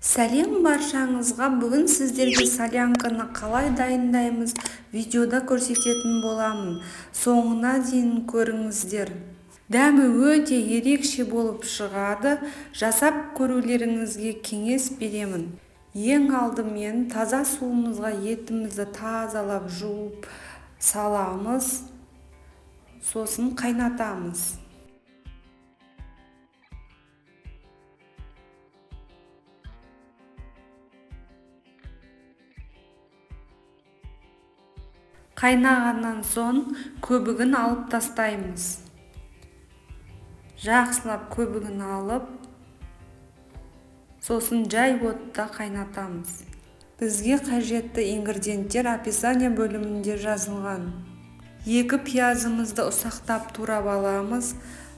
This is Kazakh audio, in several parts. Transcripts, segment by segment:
Сәлем баршаңызға! Бүгін сіздерге солянканы қалай дайындаймыз, видеода көрсететін боламын. Соңына дейін көріңіздер. Дәмі өте ерекше болып шығады. Жасап көрулеріңізге кеңес беремін. Ең алдымен таза суымызға етімізді тазалап, жуып саламыз, сосын қайнатамыз. Қайнағаннан соң көбігін алып тастаймыз. Жақсылап көбігін алып, сосын жай отта қайнатамыз. Бізге қажетті ингредиенттер описание бөлімінде жазылған. Екі пиязымызды ұсақтап турап аламыз,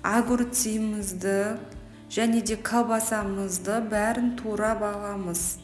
огурцымызды және де колбасамызды, бәрін турап аламыз.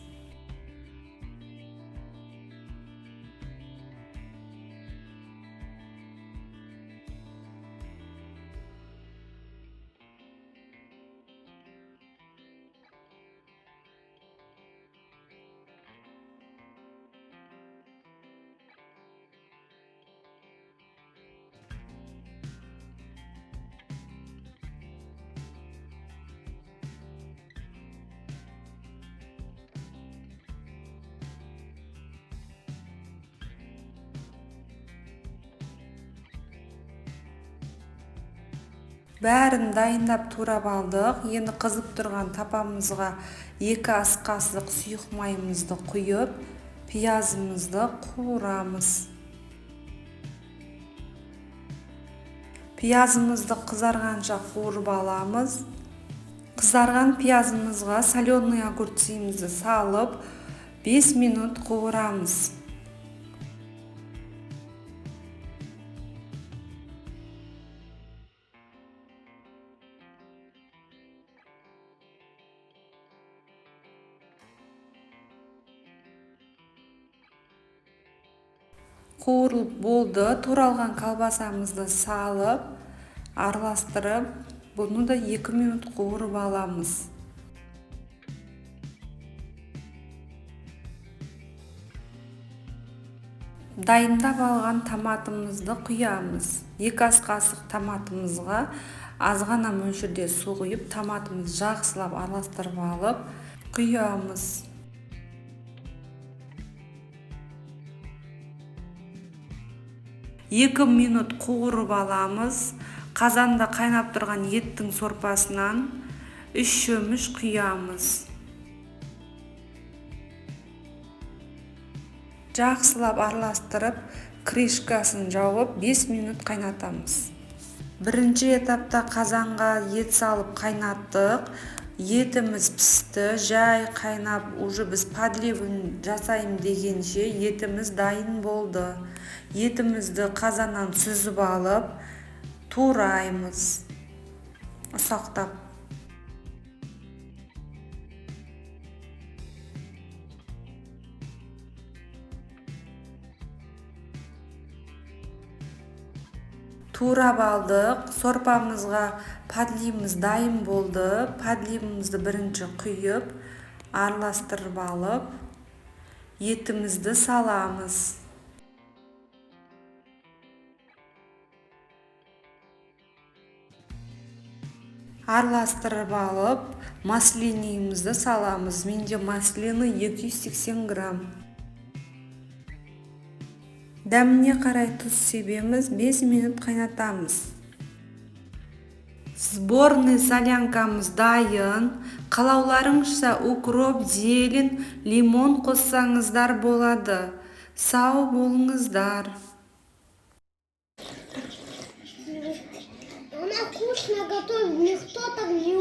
Бәрін дайындап, турап алдық. Енді қызып тұрған табамызға 2 ас қасық сұйық майымызды құйып, пиязымызды қуырамыз. Пиязымызды қызарғанша қуырып аламыз. Қызарған пиязымызға соленый огурцымызды салып, 5 минут қуырамыз. Қуырылып болды. Туралған колбасамызды салып, араластырып, бұны да 2 минут қуырып аламыз. Дайындап алған томатымызды құямыз. 2 ас қасық томатымызға аз ғана мөлшерде су құйып, томатымызды жақсылап араластырып алып, құямыз. 2 минут қуырып аламыз. Қазанда қайнап тұрған еттің сорпасынан 3 шөміш құямыз. Жақсылап араластырып, крышкасын жауып, 5 минут қайнатамыз. Бірінші этапта қазанға ет салып қайнаттық. Етіміз пісті. Жай қайнап, уже біз подливін жасайым дегенше, етіміз дайын болды. Етімізді қазаннан сүзіп алып, тураймыз ұсақтап. Турап алдық. Сорпамызға подливіміз дайын болды. Подливімізді бірінші құйып, араластырып алып, етімізді саламыз. Араластырып алып, маслинымызды саламыз. Менде маслины 280 грамм. Дәміне қарай тұз себеміз. 5 минут қайнатамыз. Сборный солянкамыз дайын. Қалауларыңызша укроп, зелень, лимон қоссаңыздар болады. Сау болыңыздар! Она вкусно готовит, никто так не